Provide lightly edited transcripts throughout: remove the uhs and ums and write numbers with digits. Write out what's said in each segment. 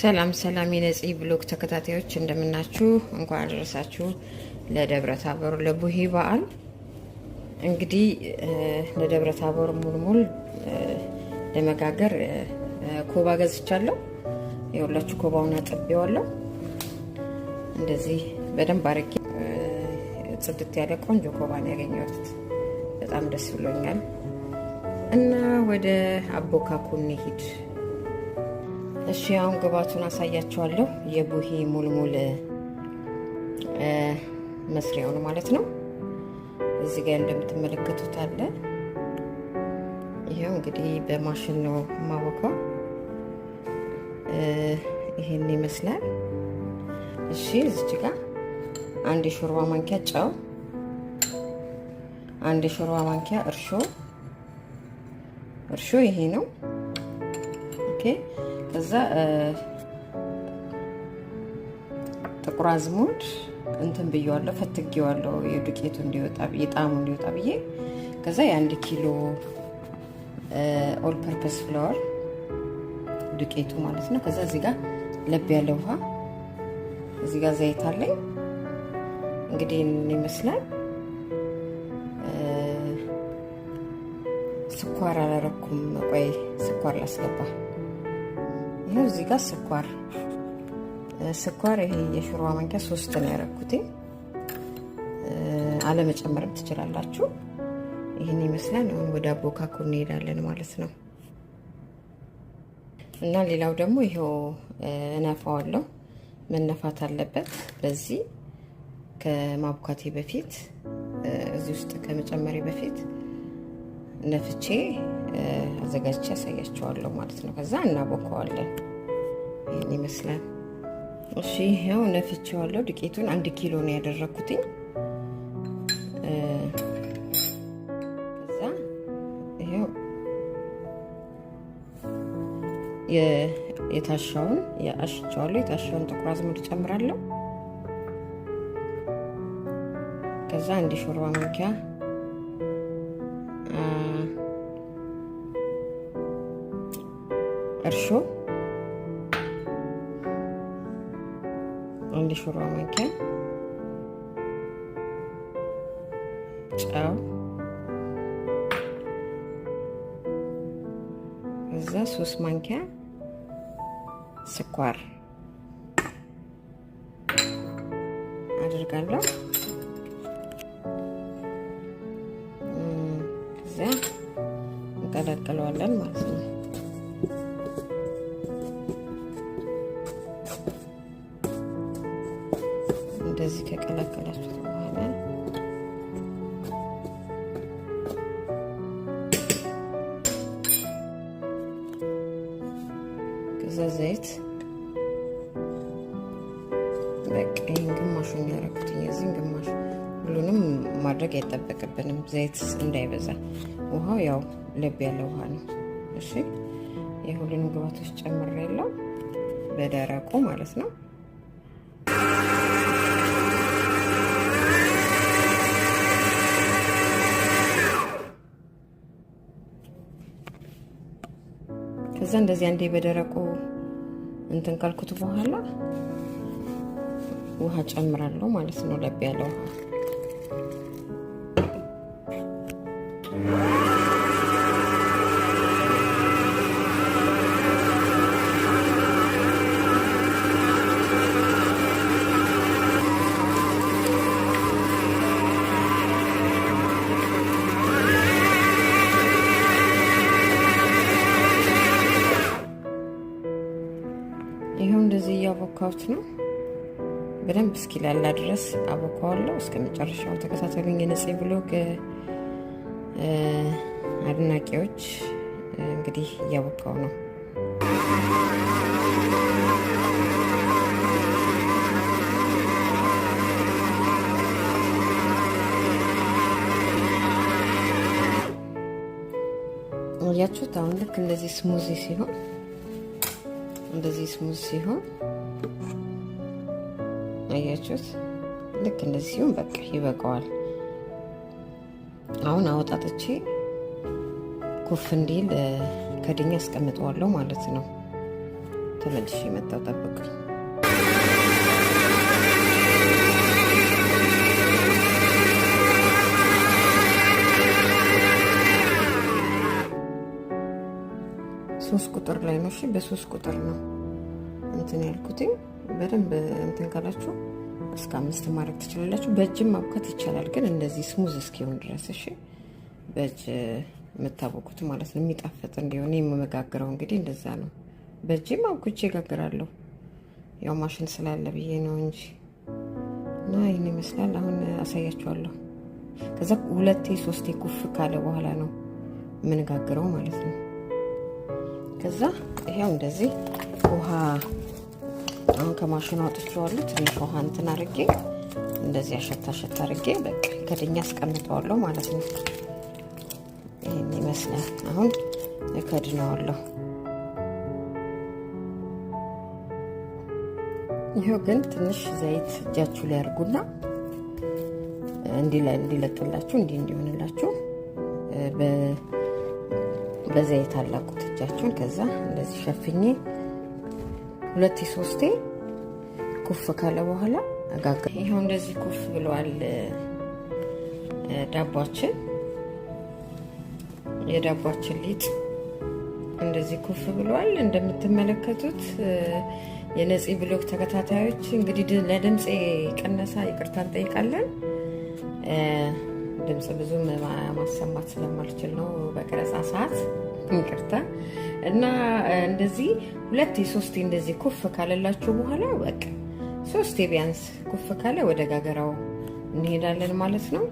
ሰላም ሰላም የነፂ ብሎግ ተከታታዮች እንደምናችሁ፣ እንኳን አደረሳችሁ ለደብረ ታቦር ለቡሄ በዓል። እንግዲህ ለደብረ ታቦር ሙልሙል ለመጋገር ኮባ ገዝቻለሁ። የሁላችሁ ኮባውን አጥቤዋለሁ። እንደዚህ በደንብ አድርጌ ጽድት ያለ ቆንጆ ኮባ ነው ያገኘሁት። በጣም ደስ ብሎኛል። እና ወደ አቦካኩ እንሂድ። እሺ፣ አሁን ግብአቱን አሳያችኋለሁ። የቡሄ ሙልሙል መስሪያውን ማለት ነው። እዚህ ጋር እንደምትመለከቱት አለ። ይሄው እንግዲህ በማሽን ነው የማቦካው። ይሄን ይመስላል። እሺ፣ እዚች ጋር አንድ የሾርባ ማንኪያ ጨው፣ አንድ የሾርባ ማንኪያ እርሾ፣ እርሾ ይሄ ነው። Okay፣ ከዛ ጥቁር አዝሙድ እንትን ብየዋለሁ፣ ፈትጌዋለሁ የዱቄቱ እንዲወጣ የጣዕሙ እንዲወጣ ብዬ። ከዛ የ1 ኪሎ all purpose flour ዱቄቱ ማለት ነው። ከዛ እዚህ ጋር ለብ ያለ ውሃ፣ እዚህ ጋር ዘይት አለኝ። እንግዲህ ይህንን ይመስላል። ስኳር አላረኩም። ቆይ ስኳር ላስገባ። ይኸው እዚህ ጋር ስኳር ይሄ የሾርባ ማንኪያ 3 ነው ያደረኩት። አለመጨመርም ትችላላችሁ። ይህን ይመስላል። አሁን ወደ አቦካኩ እንሄዳለን ማለት ነው። እና ሌላው ደግሞ ይኸው እነፋዋለሁ። መነፋት አለበት። በዚህ ከማቡካቴ በፊት፣ እዚህ ውስጥ ከመጨመሬ በፊት ነፍቼ አዘጋጅቼ ያሳያችኋለሁ ማለት ነው። ከዛ እናቦከዋለን። ይህን ይመስላል። እሺ፣ ይኸው ነፍቼዋለሁ። ዱቄቱን 1 ኪሎ ነው ያደረኩትኝ። ከዛ ይኸው የታሻውን አሽቸዋለሁ። የታሻውን ጥቁር አዝሙድ ጨምራለሁ። ከዛ አንድ ሾርባ ማንኪያ እርሾ፣ አንድ ሾርባ ማንኪያ ጨው፣ ከዛ 3 ማንኪያ ስኳር አድርጋለሁ። ከዚያ እንቀላቅለዋለን ማለት ነው። እንደዚህ ከቀላቀላችሁት በኋላ ከዛ ዘይት፣ በቃ ይህን ግማሹን ያደረኩት፣ የዚህን ግማሽ፣ ሁሉንም ማድረግ አይጠበቅብንም፣ ዘይት እንዳይበዛ። ውሃው ያው ለብ ያለ ውሃ ነው። እሺ፣ የሁሉንም ግብአቶች ጨምሬያለሁ በደረቁ ማለት ነው። ከዛ እንደዚህ አንዴ በደረቁ እንትን ካልኩት በኋላ ውሃ ጨምራለሁ ማለት ነው። ለብ ያለ ውሃ። ይኸው እንደዚህ እያቦካሁት ነው። በደንብ እስኪላላ ድረስ አቦካዋለሁ። እስከ መጨረሻው ተከታተሉኝ። የነፂ ብሎግ አድናቂዎች፣ እንግዲህ እያቦካው ነው። አያችሁት? አሁን ልክ እንደዚህ smooth ሲሆን፣ እንደዚህ smooth ሲሆን አያችሁት? ልክ እንደዚህ ሲሆን በቃ ይበቃዋል። አሁን አወጣጥቼ ኩፍ እንዲል ከድኛ አስቀምጠዋለሁ ማለት ነው። ተመልሼ መጣሁ። ጠብቁኝ። 3 ቁጥር ላይ ነው። እሺ፣ በ3 ቁጥር ነው እንትን ያልኩትኝ። በደንብ እንትን ካላችሁ እስከ 5 ማድረግ ትችላላችሁ። በእጅም ማብካት ይቻላል፣ ግን እንደዚህ smooth እስኪሆን ድረስ፣ እሺ፣ በእጅ የምታቦኩት ማለት ነው። የሚጣፍጥ እንዲሆን የምመጋግረው እንግዲህ እንደዛ ነው። በእጅም አብኩቼ እጋግራለሁ። ያው ማሽን ስላለ ብዬ ነው እንጂ። እና ይህን ይመስላል። አሁን አሳያችኋለሁ። ከዛ ሁለቴ ሶስቴ ኩፍ ካለ በኋላ ነው የምንጋግረው ማለት ነው። ከዛ ይሄው እንደዚህ ውሃ አሁን ከማሽኑ አውጥቼዋለሁ። ትንሽ ውሃ እንትን አድርጌ፣ እንደዚህ አሸታ አሸታ አድርጌ በቃ ከድኛ አስቀምጠዋለሁ ማለት ነው። ይህን ይመስላል። አሁን እከድነዋለሁ። ይኸው ግን ትንሽ ዘይት እጃችሁ ላይ አድርጉና እንዲለጥላችሁ፣ እንዲህ እንዲሆንላችሁ በዘይት አላቁት እጃችሁን። ከዛ እንደዚህ ሸፍኜ ሁለቴ ሶስቴ ኩፍ ካለ በኋላ አጋግር። ይኸው እንደዚህ ኩፍ ብለዋል ዳቧችን። የዳቧችን ሊጥ እንደዚህ ኩፍ ብለዋል እንደምትመለከቱት። የነፂ vlog ተከታታዮች፣ እንግዲህ ለድምፄ ቅነሳ ይቅርታ እንጠይቃለን። ድምፅ ብዙም ማሰማት ስለማልችል ነው በቀረጻ ሰዓት፣ ይቅርታ። እና እንደዚህ ሁለቴ ሶስቴ እንደዚህ ኩፍ ካለላችሁ በኋላ፣ በቃ ሶስቴ ቢያንስ ኩፍ ካለ ወደ ጋገራው እንሄዳለን ማለት ነው።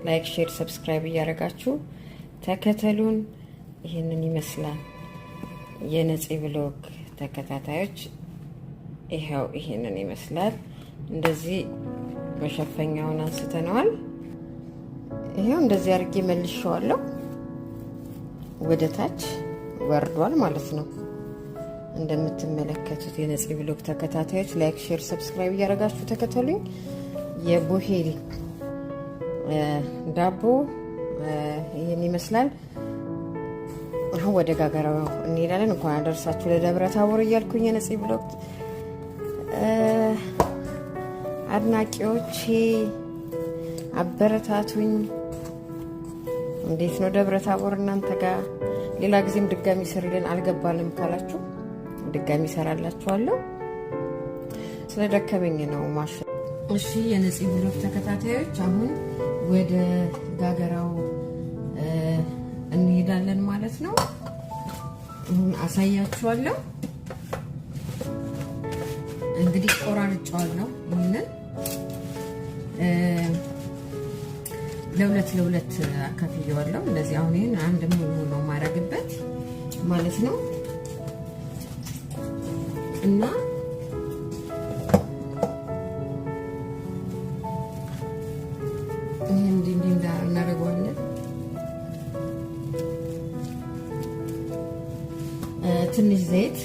Like፣ share፣ subscribe እያደረጋችሁ ተከተሉን። ይህንን ይመስላል የነፂ vlog ተከታታዮች፣ ይኸው ይሄንን ይመስላል። እንደዚህ መሸፈኛውን አንስተነዋል። ይሄው እንደዚህ አድርጌ መልሼዋለሁ። ወደ ታች ወርዷል ማለት ነው። እንደምትመለከቱት የነፂ vlog ተከታታዮች፣ like፣ share፣ subscribe እያደረጋችሁ ተከተሉኝ። የቡሄ ዳቦ ይህን ይመስላል። አሁን ወደ ጋገራው እንሄዳለን። እንኳን አደረሳችሁ ለደብረ ታቦር እያልኩኝ የነፂ vlog አድናቂዎቼ አበረታቱኝ። እንዴት ነው ደብረ ታቦር እናንተ ጋር? ሌላ ጊዜም ድጋሚ ስሪልን አልገባንም ካላችሁ ድጋሚ እሰራላችኋለሁ። ስለደከመኝ ነው ማሽን። እሺ፣ የነፂ vlog ተከታታዮች፣ አሁን ወደ ጋገራው እንሄዳለን ማለት ነው። አሁን አሳያችኋለሁ። እንግዲህ ቆራርጬዋለሁ። ይህንን ለሁለት ለሁለት አካፍየዋለሁ። እንደዚህ አሁን ይህን አንድ ሙሉ ነው የማደርግበት ማለት ነው። እና ይህን እንዲህ እንዲህ እናደርገዋለን። ትንሽ ዘይት፣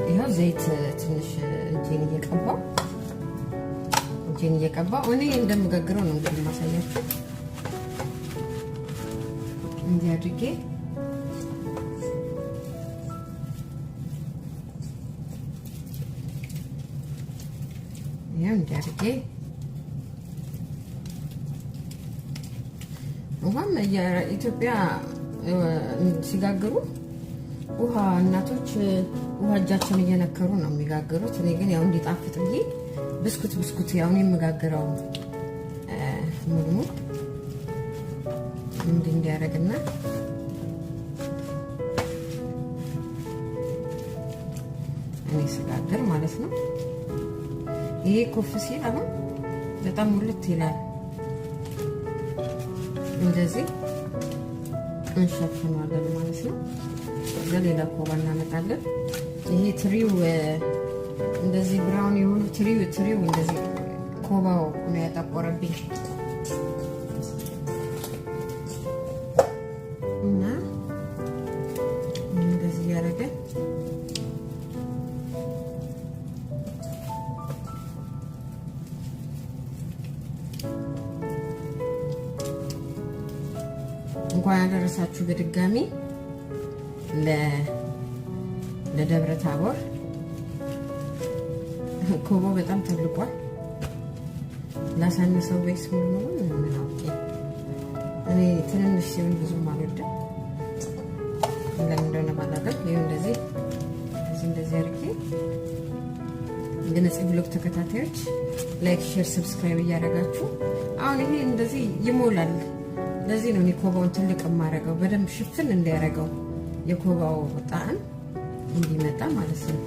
ይኸው ዘይት ትንሽ እጄን እየቀባው እኔ እንደምጋግረው ነው እንግዲህ የማሳያችሁ። እንዲህ አድርጌ ይኸው እንዲህ አድርጌ፣ ውሃም ኢትዮጵያ ሲጋግሩ ውሃ እናቶች ውሃ እጃቸውን እየነከሩ ነው የሚጋግሩት። እኔ ግን ያው እንዲጣፍጥ ብዬ ብስኩት ብስኩት ያው እኔ የምጋግረው ሙልሙል እንዲህ እንዲያደርግና እኔ ስጋግር ማለት ነው። ይሄ ኩፍ ሲል አሁን በጣም ሙልት ይላል። እንደዚህ እንሸፍነዋለን ማለት ነው። ከዛ ሌላ ኮባ እናመጣለን። ይሄ ትሪው እንደዚህ brown የሆኑ ትሪው እንደዚህ ኮባው ነው ያጠቆረብኝ። እና እንደዚህ እያደረገ እንኳን ያደረሳችሁ በድጋሚ። ለደብረ ታቦር። ኮባው በጣም ተልቋል። ላሳንሰው ወይስ ሙልሙሉ ምን አውቄ። እኔ ትንንሽ ሲሆን ብዙም አልወድም። ለምን እንደሆነ ባላውቅም ይኸው እንደዚህ እዚህ እንደዚህ አድርጌ። የነፂ vlog ተከታታዮች like፣ share፣ subscribe እያደረጋችሁ አሁን ይሄ እንደዚህ ይሞላል። ለዚህ ነው እኔ ኮባውን ትልቅ የማደርገው፣ በደንብ ሽፍን እንዲያደርገው፣ የኮባው ጣዕም እንዲመጣ ማለት ነው።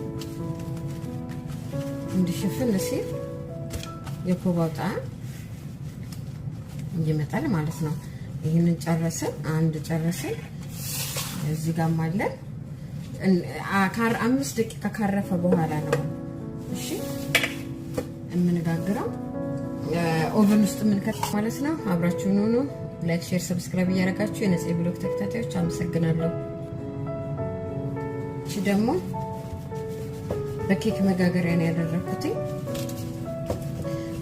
እንዲሽፍን ሲል የኮባው ጣዕም ይመጣል ማለት ነው። ይህንን ጨረስን፣ አንድ ጨረስን። እዚህ ጋርም አለን። 5 ደቂቃ ካረፈ በኋላ ነው እሺ የምንጋግረው፣ oven ውስጥ የምንከት ማለት ነው። አብራችሁን ሁኑ። Like፣ share፣ subscribe እያደረጋችሁ የነፂ vlog ተከታታዮች አመሰግናለሁ። እቺ ደግሞ በኬክ መጋገሪያ ነው ያደረኩት።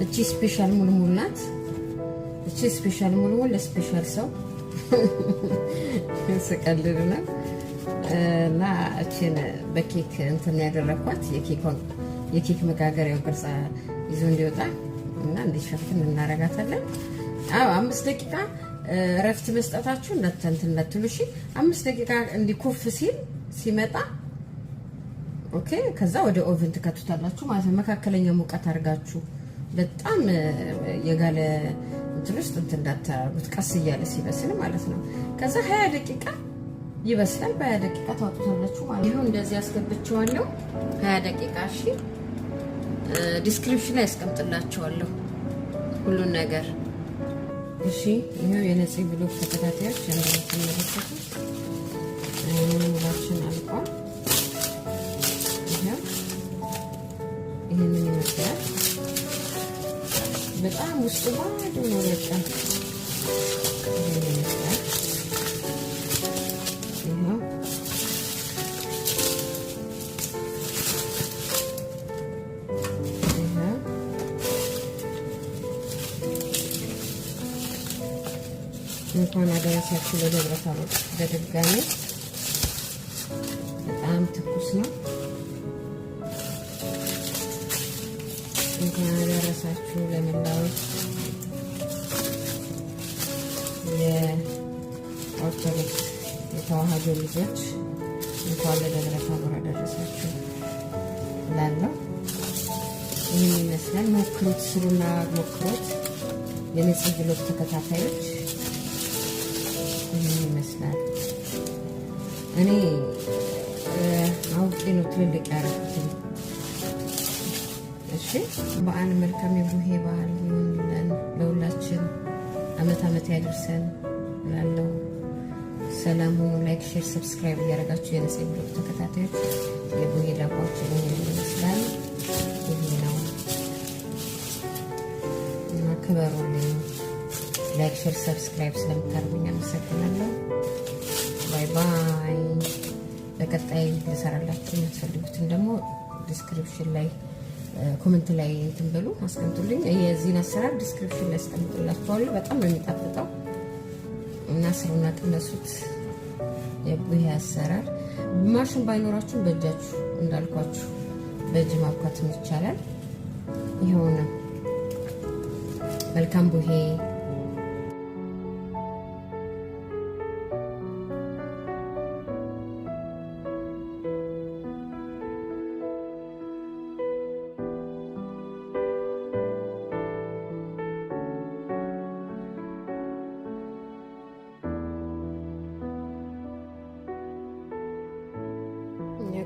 እቺ special ሙልሙል ናት። እቺ special ሙልሙል ለ special ሰው፣ ስቀልድ ነው። እና እቺን በኬክ እንትን ያደረኳት የኬክ መጋገሪያው ቅርጽ ይዞ እንዲወጣ እና እንዲሸፍን እናረጋታለን። አዎ፣ 5 ደቂቃ እረፍት መስጠታችሁ እንዳትንትን እንዳትሉ እሺ። 5 ደቂቃ እንዲኮፍ ሲል ሲመጣ okay፣ ከዛ ወደ oven ትከቱታላችሁ ማለት ነው። መካከለኛ ሙቀት አድርጋችሁ በጣም የጋለ እንትን ውስጥ እንትን እንዳታረጉት፣ ቀስ እያለ ሲበስል ማለት ነው። ከዛ 20 ደቂቃ ይበስላል። በ20 ደቂቃ ታወጡታላችሁ ማለት ነው። ይኸው እንደዚህ አስገብቼዋለሁ 20 ደቂቃ። እሺ፣ description ላይ አስቀምጥላችኋለሁ ሁሉን ነገር። እሺ፣ ይኸው የነፂ vlog ተከታታዮች እንደምትመለከቱት ሙልሙላችን አልቋል። ይኸው ይህንን ይመስላል። በጣም ውስጡ ባዶ ነው። በቃ ይህንን ይመስላል። ይኸው ይኸው እንኳን አደረሳችሁ ለደብረ ታቦር በድጋሚ። በጣም ትኩስ ነው። እንኳን አደረሳችሁ ለመላው የኦርቶዶክስ የተዋህዶ ልጆች፣ እንኳን ለደብረ ታቦር አደረሳችሁ እላለሁ። ይህን ይመስላል። ሞክሩት፣ ስሩና ሞክሩት። የነፂ vlog ተከታታዮች ይህን ይመስላል። እኔ አውቄ ነው ትልልቅ ያደረኩት። እሺ፣ በዓል መልካም የቡሄ በዓል ይሁንልን ለሁላችን፣ አመት አመት ያደርሰን እላለሁ። ሰላም ሁኑ። Like፣ share፣ subscribe እያደረጋችሁ የነፂ vlog ተከታታዮች የቡሄ ዳቦችን ይህን ይመስላል። ይሄ ነው እና ክበሩልኝ። Like፣ share፣ subscribe ስለምታደርጉኝ አመሰግናለሁ። Bye bye። በቀጣይ ልሰራላችሁ የምትፈልጉትን ደግሞ description ላይ comment ላይ እንትን በሉ፣ አስቀምጡልኝ። የዚህን አሰራር description ላይ አስቀምጥላችኋለሁ። በጣም ነው የሚጣፍጠው እና ስሩና ቅመሱት። የቡሄ አሰራር ማሽን ባይኖራችሁም በእጃችሁ እንዳልኳችሁ በእጅ ማብኳትም ይቻላል። ይኸው ነው። መልካም ቡሄ።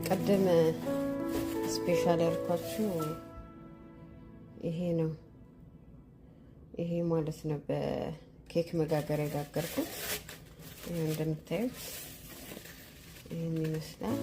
ቀደም special ያልኳችሁ ይሄ ነው። ይሄ ማለት ነው በኬክ መጋገሪያ የጋገርኩት። ይሄ እንደምታዩት ይህን ይመስላል።